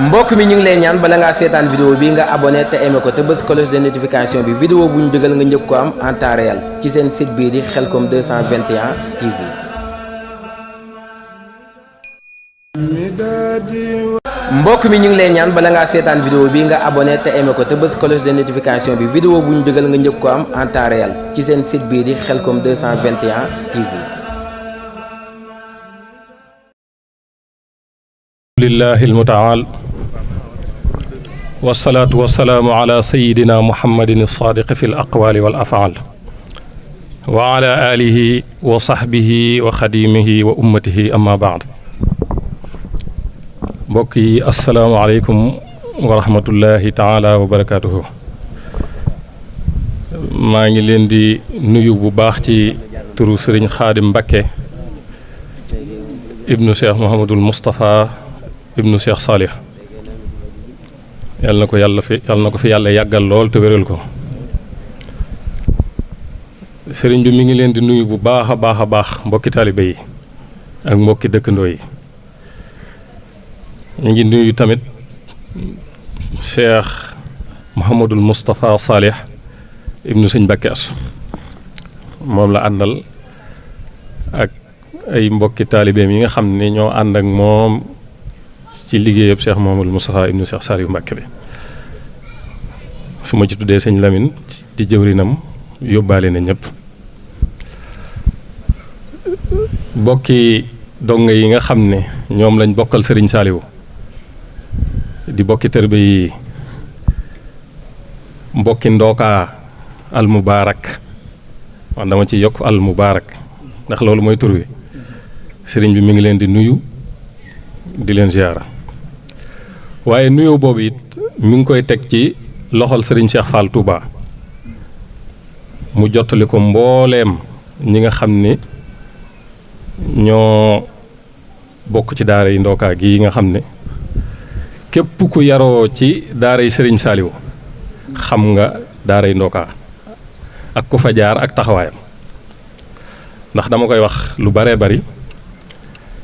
mbokk mi ñu ngi lay ñaan bala ngaa seetaan vidéo bi nga abonné te aimé ko te bës cloche de notification bi vidéo bu ñu dugal nga njëkk ko am en temps réel ci seen site bii di Khelcom 221 TV. mbokk mi ñu ngi lay ñaan bala ngaa seetaan vidéo bi nga abonné te aimé ko te bës cloche de notification bi vidéo bu ñu dugal nga njëkk ko am en temps réel ci seen site bii di Khelcom 221 TV. lillahi almutaal wasalaatu wasalaamu ala sayidina muhammadin alsaadiqi fi alaqwaali wal afaal wa ala alihi wa sahbihi wa xadimihi wa ummatihi amma baad. mbokk yi asalaamu aleykum wa rahmatullahi taala wa barakaatuhu. maa ngi leen di nuyu bu baax ci turu sëriñ xaadim Mbakke ibnu cheikh Mouhamadul Moustapha ibnu cheikh Salih yàlla na ko fi yàlla yàggal lool te wéral ko. sëriñ bi mi ngi leen di nuyu bu baax a baax a baax mbokki taalibe yi ak mbokki dëkkandoo yi. ñu ngi nuyu tamit cheikh Mouhamadul Moustapha Salih ibnu sëñ Mbakke As moom la àndal ak ay mbokki taalibeem yi nga xam ne ñoo ànd ak moom ci liggéeyab cheikh Mouhamadul Moustapha ibnu cheikh Saliou Mbakke bi. su ma ci tuddee sëñ Lamine di jëwrinam yóbbaale na ñëpp. bokki donga yi nga xam ne ñoom lañ bokkal sëriñ Saliou di bokki tërbe yi mbokki ndookaa al mubaarak wax dama ci yokk al mubaarak ndax loolu mooy tur wi. sëriñ bi mi ngi leen di nuyu di leen ziyaara waaye nuyoo boobu it mi ngi koy teg ci loxol sëriñ Cheikh Fall Touba mu jottali ko mbooleem ñi nga xam ni ñoo bokk ci daara yi ndookaa gi yi nga xam ne képp ku yaroo ci daara yi sëriñ Saliou xam nga daara yi ndookaa ak ku fa jaar ak taxawaayam. ndax dama koy wax lu baree bari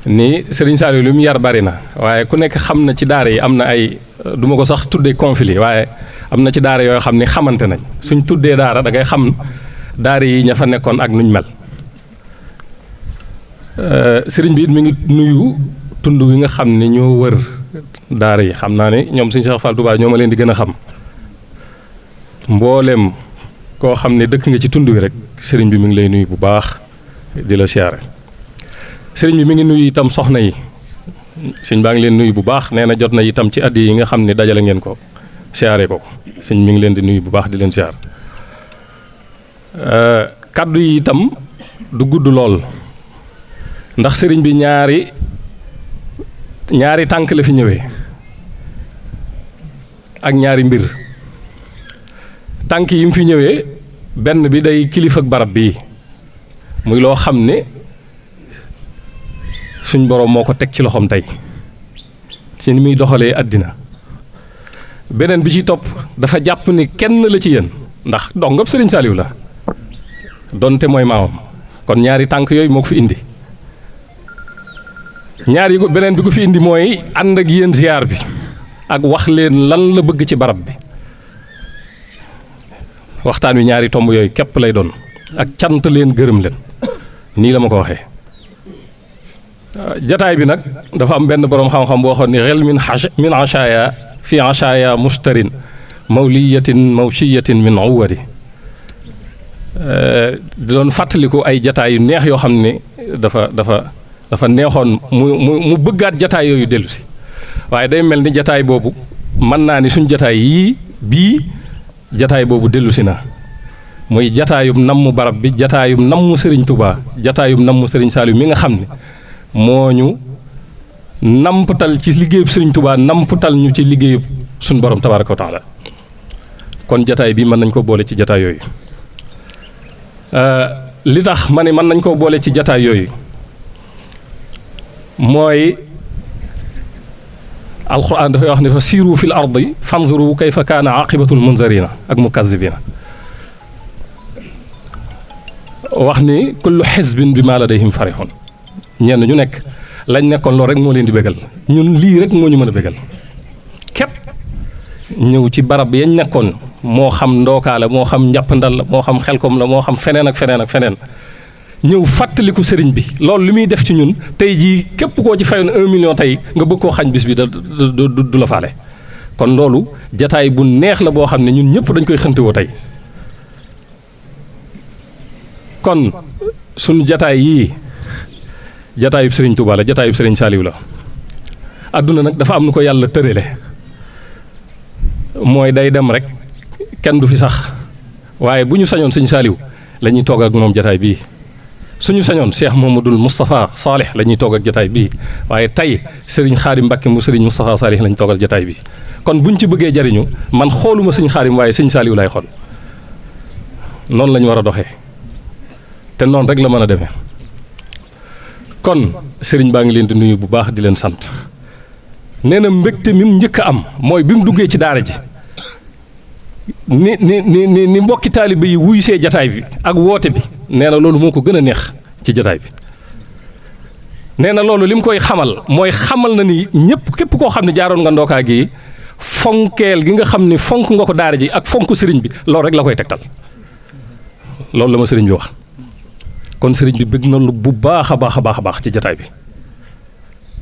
ni sëriñ Saliou li mu yar bari na waaye ku nekk xam na ci daara yi am na ay duma ko sax tuddee conflit waaye am na ci daara yoo xam ni xamante nañ suñ tuddee daara da ngay xam daara yi ña fa nekkoon ak nuñ mel. sëriñ bi it mi ngi nuyu tund wi nga xam ne ñoo wër daara yi xam naa ne ñoom sëñ Cheikh Fall Touba ñoo ma leen di gën a xam. mboolem koo xam ne dëkk nga ci tund wi rek sëriñ bi mi ngi lay nuyu bu baax di la siyaare. sëriñ bi mi ngi nuyu itam soxna yi sëñ baa ngi leen nuyu bu baax nee na jot na itam ci addi yi nga xam ne dajale ngeen ko siyaare ko sëñ mi ngi leen di nuyu bu baax di leen siyaar. kaddu yi itam du gudd lool ndax sëriñ bi ñaari tànk la fi ñëwee ak ñaari mbir. tànk yi mu fi ñëwee benn bi day kilifa ak barab bii muy loo xam ne suñ boroom moo ko teg ci loxoom tey ci ni muy doxalee àddina. beneen bi ci topp dafa jàpp ni kenn la ci yéen ndax dongab sëriñ Saliou la donte mooy maamam kon ñaari tànk yooyu moo ko fi indi. beneen bi ko fi indi mooy ànd ak yéen ziar bi ak wax leen lan la bëgg ci barab bi. waxtaan wi ñaari tomb yooyu képp lay doon ak cant leen gërëm leen nii la ma ko waxee. jataay bi nag dafa am benn boroom xam-xam boo waxoon ni xel min achaya fi achaya mustarin mawliyatin mawshiyatin min uwadi di doon fàttaliku ay jataay yu neex yoo xam ne dafa neexoon mu bëggaat jataay yooyu dellu si waaye day mel ni jataay boobu mën naa ni suñ jataay yii bii jataay boobu dellu si na muy jataayum nammu barab bi jataayum nammu sëriñ Touba jataayum nammu sëriñ Saliou mi nga xam ne moo ñu nampatal ci liggéeyub sëriñ Touba nampatal ñu ci liggéeyub suñ borom tabaaraka wa taala kon jataay bi mën nañ ko boole ci jataay yooyu. li tax ma ne mën nañ koo boole ci jataay yooyu mooy alquran dafay wax ne fa siiru fil ardi fanzuru kayfa kaana aqibatul munzarina ak mukazzibina wax ni kullu xisbin bi ma ladayhim farihun ñenn ñu nekk lañ nekkoon loolu rek moo leen di bégal ñun lii rek moo ñu mën a bégal képp ñëw ci barab yañ nekkoon moo xam ndookaa la moo xam njàppandal la moo xam xelkom la moo xam feneen ak feneen ak feneen ñëw fàttaliku sëriñ bi loolu li muy def ci ñun tey jii képp koo ci fayoon 1 million tey nga bëgg koo xañ bis bi du la faale kon loolu jataay bu neex la boo xam ne ñun ñëpp dañ koy xëntewoo tey kon suñu jataay yii jataayub sëriñ Touba la jataayub sëriñ Saliou la adduna nag dafa am nu ko yàlla tërale mooy day dem rek kenn du fi sax waaye bu ñu sañoon sëñ Saliou la ñuy toog ak moom jataay bii suñu sañoon Cheikh Mouhamadoul Moustapha Salih la ñuy toog ak jataay bii waaye tey sëriñ Xaadim Mbàkke mu sëriñ Moustapha Salih la ñu toogal jataay bi kon buñ ci bëggee jariñu man xooluma sëñ Xaadim waaye sëñ Saliou lay xool noonu la ñu war a doxee te noonu rek la mën a demee kon sëriñ baa ngi leen di nuyu bu baax di leen sant nee na mbégte mi mu njëkk a am mooy bi mu duggee ci daara ji ni mbokki taalibe yi wuy see jataay bi ak woote bi nee na loolu moo ko gën a neex ci jataay bi nee na loolu li mu koy xamal mooy xamal na ni ñëpp képp koo xam ne jaaroon nga ndookaa gi fonkeel gi nga xam ni fonk nga ko daara ji ak fonk sëriñ bi loolu rek la koy tegtal loolu la ma sëriñ bi wax kon sëriñ bi bëgg na lu bu baax a baax a baax a baax ci jataay bi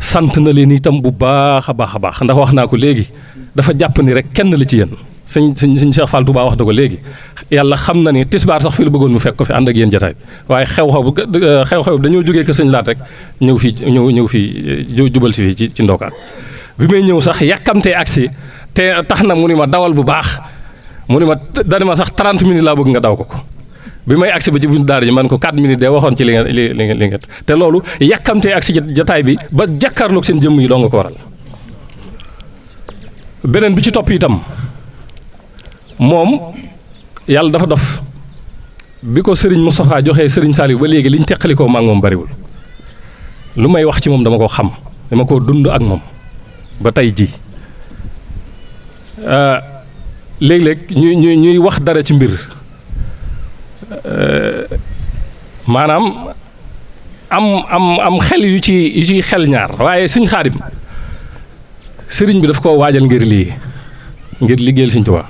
sant na leen itam bu baax a baax a baax ndax wax naa ko léegi dafa jàpp ni rek kenn la ci yéen sëñ Cheikh Fall Touba wax da ko léegi yàlla xam na ni tisbaar sax fi la bëggoon mu fekk ko fi ànd ak yéen jataay bi waaye xew-xew dañoo jógee ko sëñ laat rek ñëw fii jubal si fii ci ndookaan bi may ñëw sax yàkkamtee agsi te tax na mu ni ma dawal bu baax mu ni ma dani ma sax 30 minutes laa bëgg nga daw ko bi may agsi ba ci buntu daara ji man ko 4 minutes de waxoon ci li nga te loolu yàkkamtee agsi jataay bi ba jàkkaarloog seen jëmm yi doo nga ko waral beneen bi ci topp itam moom yàlla dafa dof bi ko sëriñ Moustapha joxee sëriñ Saliou ba léegi liñ teqalikoo ma ak moom bariwul lu may wax ci moom dama ko xam dama koo dund ak moom ba tey ji léeg-léeg ñuy wax dara ci mbir maanaam am xel yu ci xel ñaar waaye sëñ Xaadim sëriñ bi daf koo waajal ngir liggéeyal sëñ Tuubaa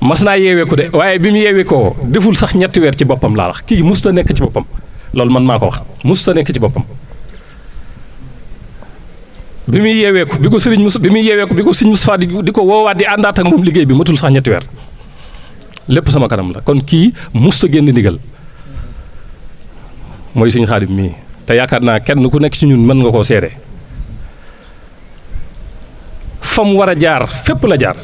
mas naa yeewee ko de waaye bi mu yeewee koo deful sax ñetti weer ci boppam laa wax kii musta nekk ci boppam loolu man maa ko wax musta nekk ci boppam bi muy yeewee ko bi ko sëriñ Moustapha di ko woowaat di àndaat ak moom liggéey bi matul sax ñetti weer lépp sama kanam la kon kii musta génn ndigal mooy sëñ Xaadim mii te yaakaar naa kenn ku nekk ci ñun mën nga koo seede fa mu war a jaar fépp la jaar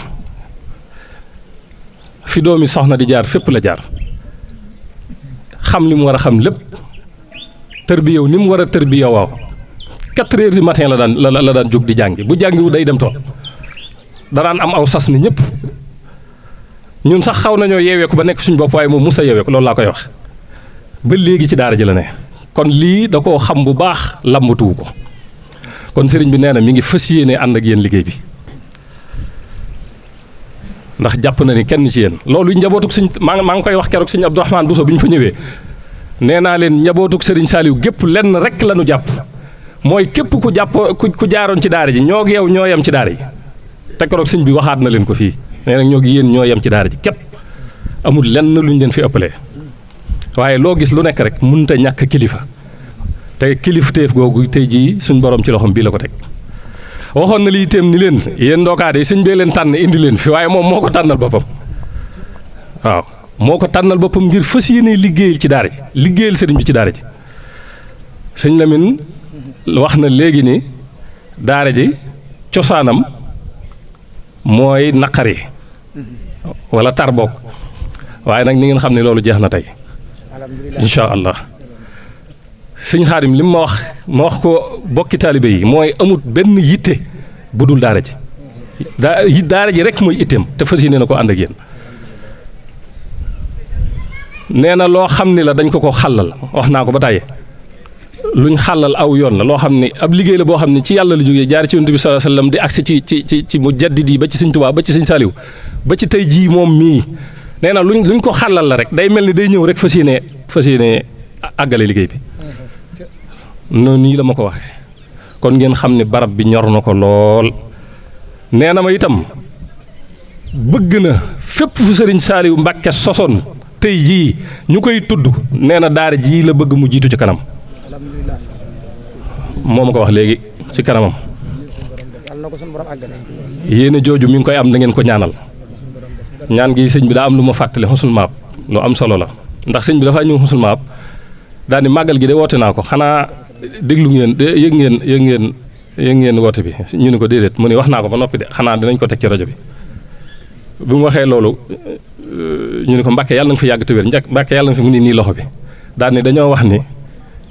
fi doomi soxna di jaar fépp la jaar xam li mu war a xam lépp tërbiyew ni mu war a tërbiyew waaw 4 heures du matin la daan jóg di jàngi bu jàngiwu day dem tool danaan am aw sas ni ñëpp ñun sax xaw nañoo yeeweeku ba nekk suñu bopp waaye moom musa yeeweeku loolu laa koy wax ba léegi ci daara ji la ne kon lii da koo xam bu baax lambatuwu ko kon sëriñ bi nee na mi ngi fas yéene ànd ak yéen liggéey bi ndax jàpp na ni kenn ci yéen loolu njabootuk sëñ maa ngi koy wax keroog sëñ Abdourahmane Bousso bi ñu fa ñëwee nee naa leen njabootuk sëriñ Saliou gépp lenn rek la ñu jàpp mooy képp ku jaaroon ci daara ji ñoo ak yow ñoo yem ci daara ji te keroog sëñ bi waxaat na leen ko fii nee na ñoo gi yéen ñoo yem ci daara ji képp amul lenn lu ñu leen fi ëppalee waaye loo gis lu nekk rek mënut a ñàkk kilifa te kilifteef googu tey jii suñ borom ci loxoom bii la ko teg waxoon na lii itam ni leen yéen ndookaat yi sëñ bee leen tànn indi leen fi waaye moom moo ko tànnal boppam waaw moo ko tànnal boppam ngir fas yéene liggéeyal ci daara ji liggéeyal sëriñ bi ci daara ji sëñ Lamine wax na léegi ni daara ji cosaanam mooy naqari wala tar bokk waaye nag ni ngeen xam ne loolu jeex na tey incha allah sëñ Xaadim li ma wax ko bokki taalibe yi mooy amut benn yitte bu dul daara ji daara ji rek mooy itteem te fas yéene na ko ànd ak yéen nee na loo xam ni la dañ ko xàllal wax naa ko ba tàyyi luñ xàllal aw yoon la loo xam ni ab liggéey la boo xam ni ci yàlla la jógee jaar ci Yonent bi sallallahu alayhi wasallam di agsi ci mujaddid yi ba ci sëñ Tuubaa ba ci sëñ Saliou ba ci tey jii moom mii nee na luñ ko xàllal la rek day mel ni day ñëw rek fas yéene àggale liggéey bi noonu nii la ma ko waxee kon ngeen xam ne barab bi ñor na ko lool nee na ma itam bëgg na fépp fu sëriñ Saaliw Mbàkke sosoon tey jii ñu koy tudd nee na daara jii la bëgg mu jiitu ci kanam moo ma ko wax léegi ci kanamam yéene jooju mi ngi koy am na ngeen ko ñaanal ñaan gi sëñ bi daa am lu ma fàttali Xusnul Maab lu am solo la ndax sëñ bi dafa ñëw Xusnul Maab daal ni màggal gi de woote naa ko xanaa déglu ngeen yëg ngeen woote bi ñu ni ko déedéet mu ni wax naa ko ba noppi de xanaa dinañ ko teg ci rajo bi bi mu waxee loolu ñu ni ko Mbàkke yàlla na nga fi yàgg te wér Mbàkke yàlla na fi mu ni nii loxo bi daal ni dañoo wax ni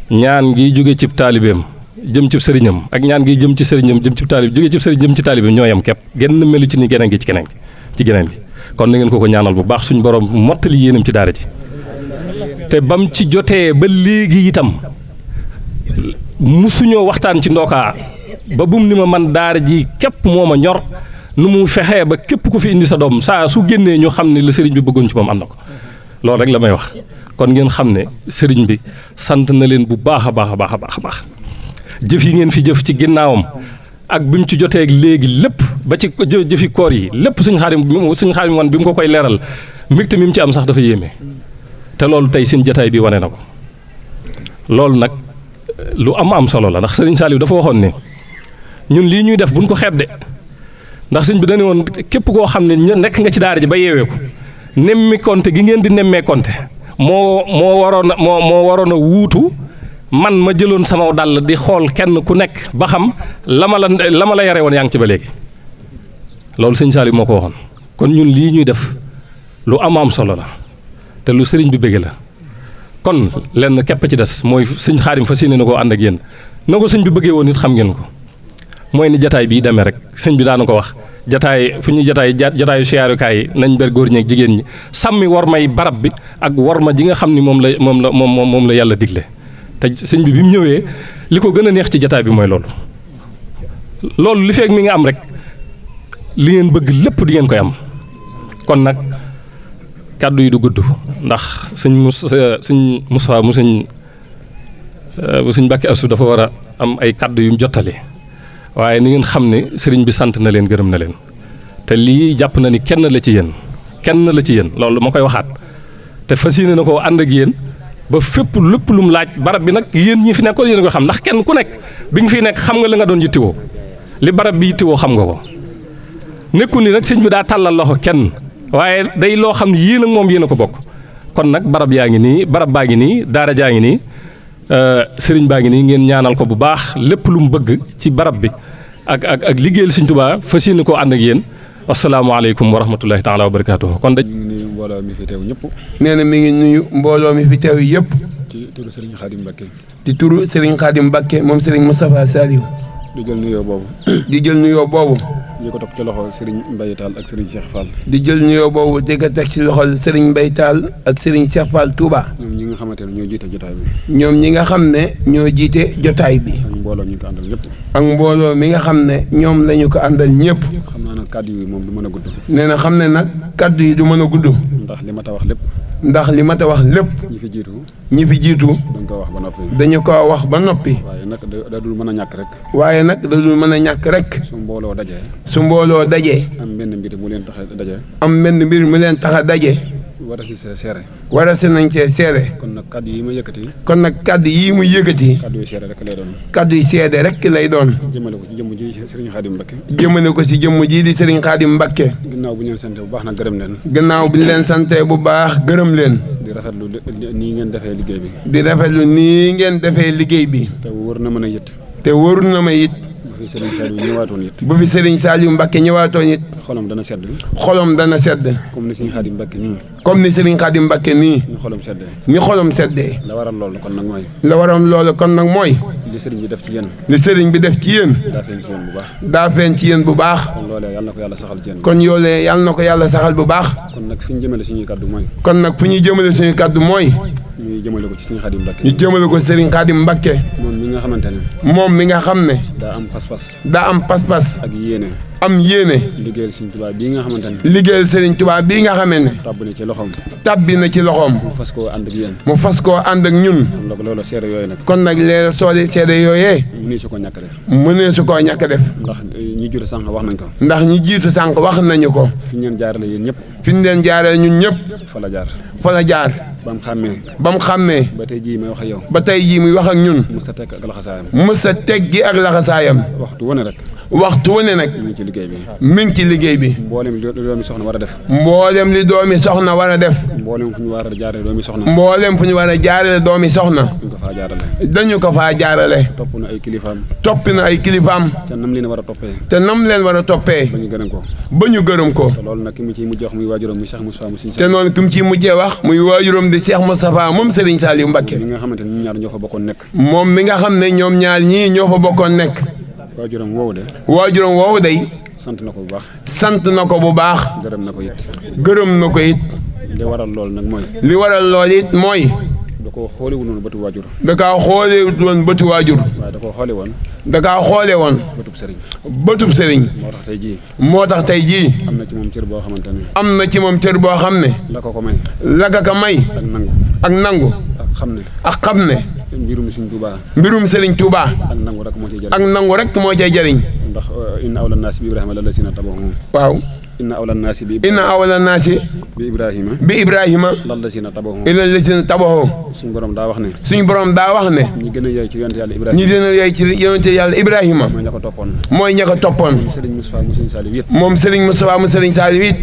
ñaan gi jóge cib taalibeem jëm ci sëriñam ak ñaan gi jëm ci sëriñam jëm ci taalib jóge ci sëriñ jëm ci taalibeem ñoo yam képp genn melu ci ni geneen gi ci geneen gi kon na ngeen ko ñaanal bu baax suñu borom mottali yéenam ci daara ji te bam ci jotee ba léegi itam musuñoo waxtaan ci ndookaa ba bum ni ma man daara ji képp moo ma ñor nu mu fexee ba képp ku fi indi sa doom saa su génnee ñu xam ne la sëriñ bi bëggoon ci moom am na ko loolu rek la may wax kon ngeen xam ne sëriñ bi sant na leen bu baax a baax a baax a baax a baax jëf yi ngeen fi jëf ci ginnaawam ak bi mu ci jotee léegi lépp ba ci jëfi koor yi lépp suñu xaarim wan bi mu ko koy leeral mbégte mi mu ci am sax dafa yéeme te loolu tey seen jataay bi wane na ko loolu nag lu am solo la ndax sëriñ Saliou dafa waxoon ne ñun lii ñuy def buñ ko xeeb de ndax sëñ bi dañu woon képp koo xam ne nekk nga ci daara ji ba yeewee ko nemmi konte gi ngeen di nemmee konte moo waroon a wuutu man ma jëloon sama dàll di xool kenn ku nekk ba xam la ma la yare woon yaa ngi ci ba léegi loolu sëñ Saliou moo ko waxoon kon ñun lii ñuy def lu am solo la te lu sëriñ bi bëgg la kon lenn képp ci des mooy sëñ Xaadim fas yéene na koo ànd ak yéen na ko sëñ bi bëggee woon it xam ngeen ko mooy ni jataay bii demee rek sëñ bi daana ko wax jataay fu ñuy jataayu siyaarukaay yi nañ ber góor ñi ak jigéen ñi sàmmi war may barab bi ak war ma ji nga xam ni moom la yàlla digle te sëñ bi mu ñëwee li ko gën a neex ci jataay bi mooy loolu li feeg mi nga am rek li ngeen bëgg lépp di ngeen koy am kon nag kàddu yi du gudd ndax sëñ Moussa mu sëñ Mbàkke Astu dafa war a am ay kàddu yu mu jottali waaye ni ngeen xam ne sëriñ bi sant na leen gërëm na leen te lii jàpp na ni kenn la ci yéen loolu ma koy waxaat te fas yéene na ko ànd ak yéen ba fépp lépp lu mu laaj barab bi nag yéen ñi fi nekkoon yéen a ko xam ndax kenn ku nekk bi nga fi nekk xam nga la nga doon yittewoo li barab bi yittewoo xam nga ko nekku ni nag sëñ bi daa tàllal loxo kenn waaye day loo xam ne yéen ak moom yéen a ko bokk kon nag barab baa ngi nii daara jaa ngi nii sëriñ baa ngi nii ngeen ñaanal ko bu baax lépp lu mu bëgg ci barab bi ak liggéeyal sëñ Tuubaa fas yéene koo ànd ak yéen asalaamaaleykum wa rahmatullahi taala wa barakaatuhu kon mbooloo mi fi teew ñëpp. nee na mi ngi nuyu mbooloo mi fi teew yëpp. ci turu Serigne Khadim Mbacke. di turu Serigne Khadim Mbacke moom Serigne Moustapha Saliou. di jël nuyoo boobu. di ko topp ci loxo Serigne Mbaye Tall ak Serigne Cheikh Fall. di jël nuyoo boobu di ko teg ci loxol Serigne Mbaye Tall ak Serigne Cheikh Fall Touba. ñoom ñi nga xamante ne ñoo jiite jotaay bi. ñoom ñi nga xam ne ñoo jiite jotaay bi. ak mbooloo ñu ko àndal ñëpp. ak mbooloo mi nga xam ne ñoom la ñu ko àndal ñëpp. xam naa nag kàddu yi moom du mën a gudd. nee na xam ne nag kàddu yi du mën a gudd. ndax li ma ta wax lépp. ñi fi jiitu. dañu ko wax ba noppi. waaye nag da dul mën a ñàkk rek. su mbooloo dajee. am benn mbir mu leen tax a daje. war a si nañ see seere. kon nag kàddu yi mu yëkkati. kàddu yi seede rek lay doon. jëmale ko ci jëmm ji Serigne Khadim Mbacke. jëmale ko ci jëmm ji di Serigne Khadim Mbacke. gannaaw bu ñu leen sante bu baax nag gërëm leen. gannaaw bu ñu leen sante bu baax gërëm leen. di rafetlu nii ngeen defee liggéey bi. te wóor na ma it. bu fi Serigne Saliou Mbacke ñëwaatoon it. xolam dana sedd. comme ni Serigne Khadim Mbacke nii. ni xolam seddee. la waral loolu kon nag mooy. li Serigne bi def ci yéen. daa feeñ ci yéen bu baax. kon loolee yàlla na ko yàlla saxal ci yéen. kon yoolee yàlla na ko yàlla saxal bu baax. kon nag fu ñu jëmale suñuy kaddu mooy. ñu jëmale ko ci Serigne Khadim Mbacké. ñu jëmale ko Serigne Khadim Mbacké. moom mi nga xamante ne. moom mi nga xam ne. daa am pas-pas. daa am pas-pas. ak yéene. am yéene. liggéeyal Serigne Touba bii nga xamante ne. liggéeyal Serigne Touba bii nga xamee ne. tàbbi na ci loxoom. tàbbi na ci loxoom. mu fas koo ànd ak yéen. mu fas koo ànd ak ñun. kon loolu seede yooyu nag. kon nag lee soole seede yooyee. mënee su ko ñàkk def. mënee su koo ñàkk def. ndax ñi jur sànq wax nañ ko. ndax ñi jiitu sànq wax nañu ko. fi ñu leen jaarale yéen ñëpp. fi ñu leen jaaree ñun ñëpp. fa la jaar. fa la jaar. ba mu xàmmee. ba mu xàmmee. ba tey jii may wax ak yow. ba tey jii muy wax ak ñun. mës a teg ak laxasaayam. mës a teggi ak laxasaayam. waxtu wane rek. waxtu wu ne nag. mi ngi ci liggéey bi. mi ngi ci liggéey bi. mboolem li doomi soxna war a def. mboolem li doomi soxna war a def. mboolem fu ñu war a jaarale doomi soxna. mboolem fu ñu war a jaarale doomi soxna. dañ ko faa jaarale. dañu ko faa jaarale. topp na ay kilifaam. toppi na ay kilifaam. te nam leen war a toppee. te nam leen war a toppee. ba ñu gërëm ko. ba ñu gërëm ko. te loolu nag ki mu ciy mujjee wax muy waajuram muy Cheikh Moustapha mu te noonu ki mu ciy mujjee wax muy waajuram di Cheikh Moustapha moom Serigne Saliou Mbacké. mi nga xamante ne ñun ñaar ñoo fa bokkoon nekk. moom mi nga xam ne ñoom ñaar ñii ñoo fa bokkoon nekk. waajuram woowu de. waajuram woowu day. sant na ko bu baax. sant na ko bu baax. gërëm na ko it. gërëm na ko it. li waral loolu nag mooy. li waral lool it mooy. da koo xoole woon bëtu waajur. da kaa xoolee woon bëtu waajur. waaye da koo xoole woon. da kaa xoole woon. bëtub sëriñ. bëtub sëriñ. moo tax tey jii. moo tax tey jii. am na ci moom cër boo xamante ne. am na ci moom cër boo xam ne. la ko may. la ka may. ak nangu. ak nangu. ak xam ne. ak xam ne. mbirum Serigne Touba. mbirum Serigne Touba. ak nangu rek moo ciy jëriñ. ak nangu rek moo cay jëriñ. ndax inna awla naasi bi Ibrahima lallazina tabahu. waaw. inna awla naasi bi. inna awla naasi. bi Ibrahima. bi Ibrahima. lallazina tabahu. lallazina tabahu. suñu borom daa wax ne. suñu borom daa wax ne. ñi gën a yey ci yonent yàlla Ibrahima. ñi gën a yey ci yonent yàlla Ibrahima. mooy ña ko toppoon. mooy ña ko toppoon. Serigne Moustapha mu Serigne Saliou it. moom Serigne Moustapha mu Serigne Saliou it.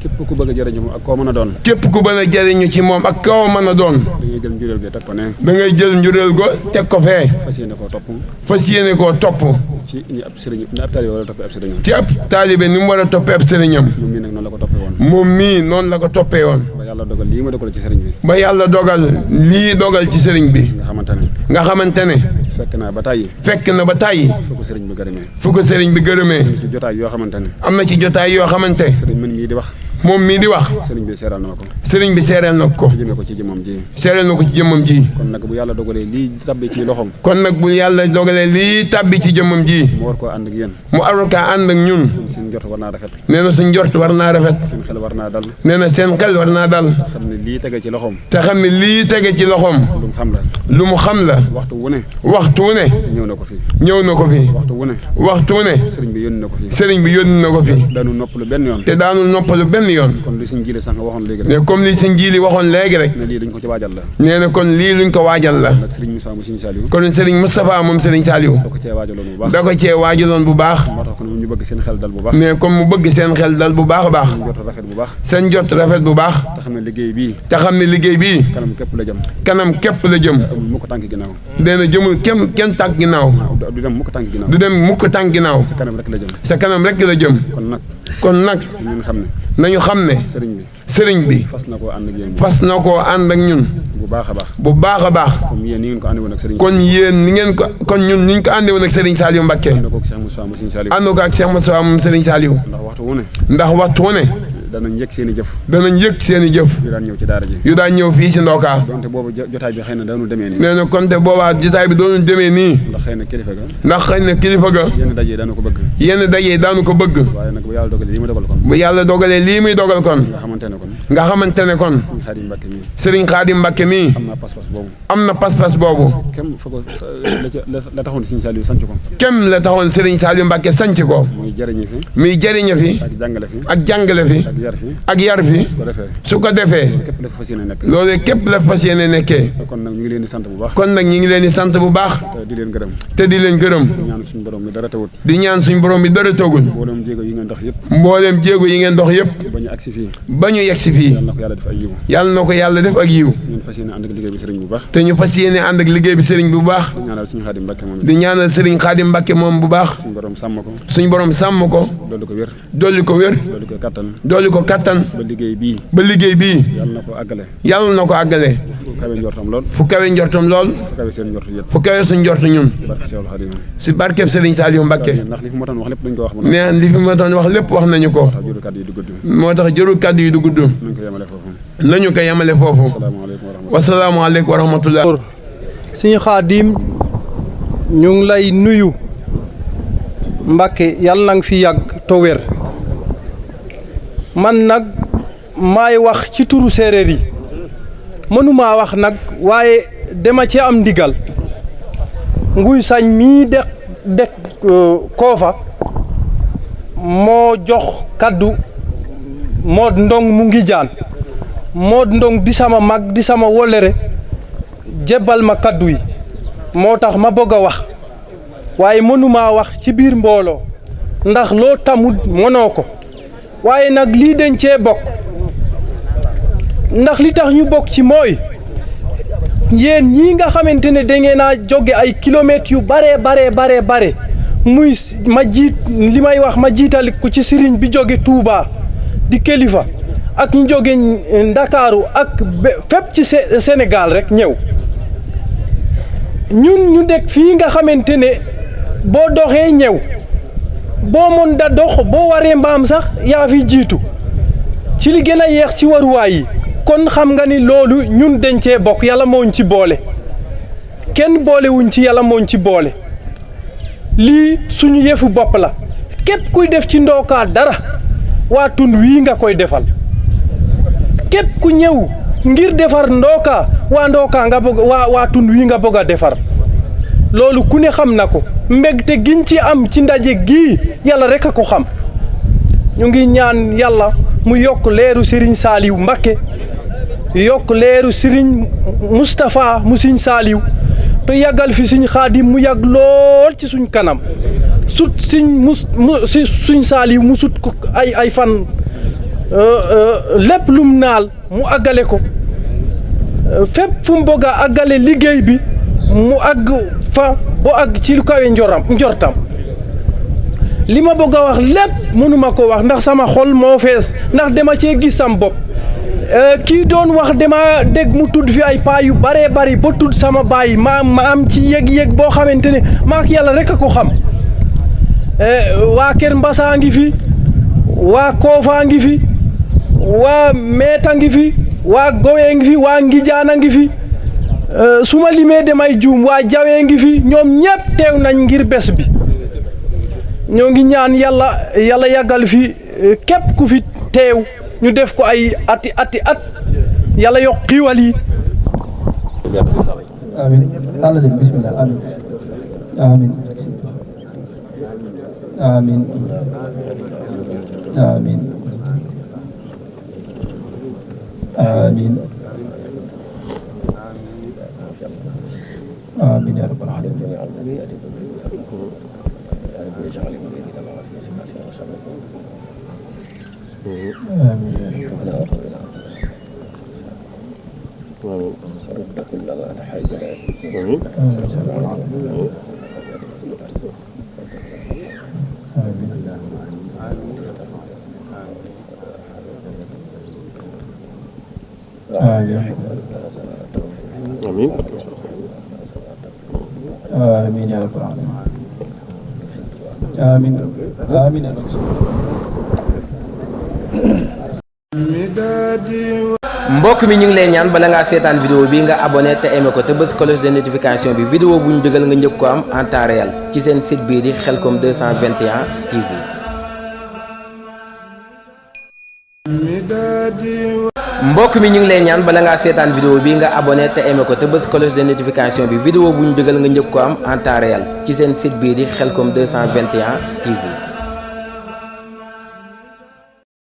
képp ku bëgg a jëriñu ak koo mën a doon. képp ku bëgg a jëriñu ci moom ak koo mën a doon. da ngay jël njureel ga teg ko ne. da ngay jël njureel go teg ko fee. fas yéene koo topp. fas yéene koo topp. ci ni ab sëriñ ni ab taalibe war a toppee ab sëriñam. ci ab taalibe ni mu war a toppee ab sëriñam. moom mii nag noonu la ko toppee woon. moom mii noonu la ko toppee woon. ba yàlla dogal lii ma dogal ci sëriñ bi. ba yàlla dogal lii dogal ci sëriñ bi. nga xamante ne. nga xamante ne. fekk naa ba tàyyi. fekk na ba tàyyi. fu ko sëriñ bi gërëmee. fu ko sëriñ bi gërëmee. ci jotaay yoo xamante ne. am na ci jotaay yoo xamante. sëriñ man mii di wax. moom mii di wax. sëriñ bi seeral na ma ko. sëriñ bi seereel na ko. jëmee ko ci jëmmam ji. seereel na ko ci jëmmam ji. kon nag bu yàlla dogalee lii tabbi ci loxoom. kon nag bu yàlla dogalee lii tabbi ci jëmmam ji. mu war koo ànd ak yéen. mu aroon kaa ànd ak ñun. seen njort war naa rafet. nee na suñ njort war naa rafet. seen xel war naa dal. nee na seen xel war naa dal. xam ne lii tege ci loxoom. te xam ne lii tege ci loxoom. lu mu xam la. lu mu xam la. waxtu wu ne. waxtu wu ne. ñëw na ko fi. ñëw na ko fi. waxtu wu ne. waxtu wu ne. sëriñ bi yónni na ko fi. sëriñ bi yónni na ko fi. daanu noppalu benn yoon. te daanul noppalu benn yoon. kon li suñ jiile sànq waxoon léegi rek. ne comme li sëñ Jili waxoon léegi rek. ne lii dañ ko ci waajal la. nee na kon lii luñ ko waajal la. nag sëriñ Moussa mu Sëriñ Saliou. kon sëriñ Moustapha moom sëriñ Saliou. da ko cee waajaloon bu baax. da ko cee waajaloon bu baax. moo tax kon ñu bëgg seen xel dal bu baax. mais comme mu bëgg seen xel dal bu baax a baax. seen jot rafet bu baax. seen jot rafet bu baax. te xam ne liggéey bii. te xam ne liggéey bii. kanam képp la jëm. kanam képp la jëm. amul mukk tànk ginnaaw. nee na jëmul kenn tànk ginnaaw. du dem mukk tànk ginnaaw. du dem mukk tànk ginnaaw. sa kanam rek la jëm. sa kanam rek la jëm. kon nag. kon nag. ñun xam ne. nañu xam ne. sëriñ bi. sëriñ bi. fas na koo ànd ak yéen. fas na koo ànd ak ñun. bu baax a baax. bu baax a baax. comme yéen ni ngeen ko àndee woon ak sëriñ. kon yéen ni ngeen ko kon ñun ni ñu ko àndee woon ak Serigne Saliou Mbacké. ànd ko ak Cheikh Moussa mu Sëriñ Saliou. ànd ko ak Cheikh Moussa moom Serigne Saliou. ndax waxtu wu ne. ndax waxtu wu ne. danañ yëg seen i jëf. danañ yëg seen i jëf. yu daan ñëw ci daara ji. yu daan ñëw fii si Ndoka. donte boobu jotaay bi xëy na daanul demee nii. nee na kon te boobaa jotaay bi doonul demee nii. ndax xëy na kilifa ga. ndax xëy na kilifa ga. yenn daje daanu ko bëgg. yenn daje daanu ko bëgg. waaye nag bu yàlla dogalee lii ma dogal kon. bu yàlla dogalee lii muy dogal kon. nga xamante ne kon. nga xamante ne kon. Sëriñ Khadim Mbacké mii. Serigne Khadim Mbacké mii. am na pas-pas boobu. am na pas-pas boobu. kem fa ko la taxoon Sëriñ Saliou sanc ko. kem la taxoon Serigne Saliou Mbacké sanc ko. muy jëriñu fi. muy jëriña fi. ak jàngale fi. ak jàngale fi. ak yar fi. ak yar fi. su ko defee. su ko defee. képp la fa fas yéene nekk. loolu képp la fas yéene nekkee. kon nag ñu ngi leen di sant bu baax. kon nag ñu ngi leen di sant bu baax. te di leen gërëm. te di leen gërëm. di ñaan suñu borom mi dara tawut. di ñaan suñ borom bi dara togul. mboolem jéego yi ngeen dox yëpp. mbooleem jéego yi ngeen dox yëpp. ba ñu agsi fii. ba ñu yegg si fii. yàlla na ko yàlla def ay yiw. yàlla na ko yàlla def ak yiw. ñun fas yéene ànd ak liggéey bi sëriñ bu baax. te ñu fas yéene ànd ak liggéey bi sëriñ bu baax. di ñaanal suñu Xaadim Mbacké moom di ñaanal sëriñ Khadim Mbacké moom bu baax. suñu borom sàmm ko. suñ borom sàmm ko. dolli ko wér. dolli ko wér. dolli ko kattan. dolli ko kattan. ba liggéey bii. ba liggéey bii. yàlla na ko àggale. yàlla na ko àggale. kawe njortam lool. fu kawe njortam lool. fu kawe seen njort yëpp. fu kawe suñ njort ñun. ci barke Seexul Xadiim. si barkeb Serigne Saliou Mbacké. ndax li fi ma doon wax lépp dañ ko wax. nee li fi ma doon wax lépp wax nañu ko. moo tax jërul kàddu yi du gudd. nañu ko yemale foofu. wasalaamaaleykum wa rahmatullah. Sëñ Xaadim ñu ngi lay nuyu Mbacké yàlla na fi yàgg to wér man nag maay wax ci turu séeréer yi mënumaa wax nag waaye dama ci am ndigal nguy sañ mii de koofa moo jox kaddu Mod Ndong mu ngi jaan Mod Ndong di sama mag di sama wolere jébbal ma kaddu yi moo tax ma bëgg a wax waaye mënumaa wax ci biir mbooloo ndax loo tamut mënoo ko waaye nag lii dañ cee bokk ndax li tax ñu bokk ci mooy yéen ñii nga xamante ne da ngeen a jóge ay kilomètres yu bare muy ma jiit li may wax ma jiital ko ci sëriñ bi jóge Touba di kilifa ak ñu jóge Ndakaaru ak fépp ci Sénégal rek ñëw ñun ñu dëkk fii nga xamante ne boo doxee ñëw boo mën da dox boo waree mbaam sax yaa fi jiitu ci li gën a yeex ci waruwaay yi kon xam nga ni loolu ñun dencee bokk yàlla mooñ ci boole kenn boolewuñ ci yàlla mooñ ci boole lii suñu yëfu bopp la képp kuy def ci Ndoka dara waa tund wii nga koy defal képp ku ñëw ngir defar Ndoka waa Ndoka nga bëgg waa tund wii nga bëgg a defar loolu ku ne xam na ko mbégte giñ ci am ci ndaje gii yàlla rek a ko xam ñu ngi ñaan yàlla mu yokk leeru Serigne Saliou Mbacké yokk leeru Serigne Moustapha mu Serigne Saliou te yàggal fi Serigne Khadim mu yàgg lool ci suñ kanam sut Serigne Saliou mu sut ko ay fan lépp lum naal mu àggale ko fépp fu mu bëgg a àggale liggéey bi mu àgg fa boo àgg ci lu kawe njortam li ma bëgg a wax lépp mënuma ko wax ndax sama xol moo fees ndax dama cee gis sam bopp kii doon wax dama dégg mu tudd fi ay paa yu bare bari ba tudd sama baay ma am ci yëg-yëg boo xamante ne maak yàlla rek a ko xam waa Kër Mbassa ngi fi waa Koofa ngi fi waa Meeta ngi fi waa Gowe ngi fi waa Ngijaana ngi fi su ma limee damay juum waa Jawee ngi fi ñoom ñëpp teew nañ ngir bés bi ñoo ngi ñaan yàlla yàggal fi képp ku fi teew ñu def ko ay ati at yàlla yokk xiiwal yi. amiin Allah leen bismillah amiin amiin amiin amiin amiin amiin ya rabbal aalamiin آمين يا رب العالمين آمين آمين يا رب mbokk mi ñu ngi lay ñaan bala ngaa seetaan vidéo bi nga abonné te aimé ko te bës cloche de notification bi vidéo bu ñu dugal nga njëkk ko am en temps réel ci seen site bii di Khelcom 221 TV. mbokk mi ñu ngi lay ñaan bala ngaa seetaan vidéo bi nga abonné te aimé ko te bës cloche de notification bi vidéo bu ñu dugal nga njëkk ko am en temps réel ci seen site bii di Khelcom 221 TV.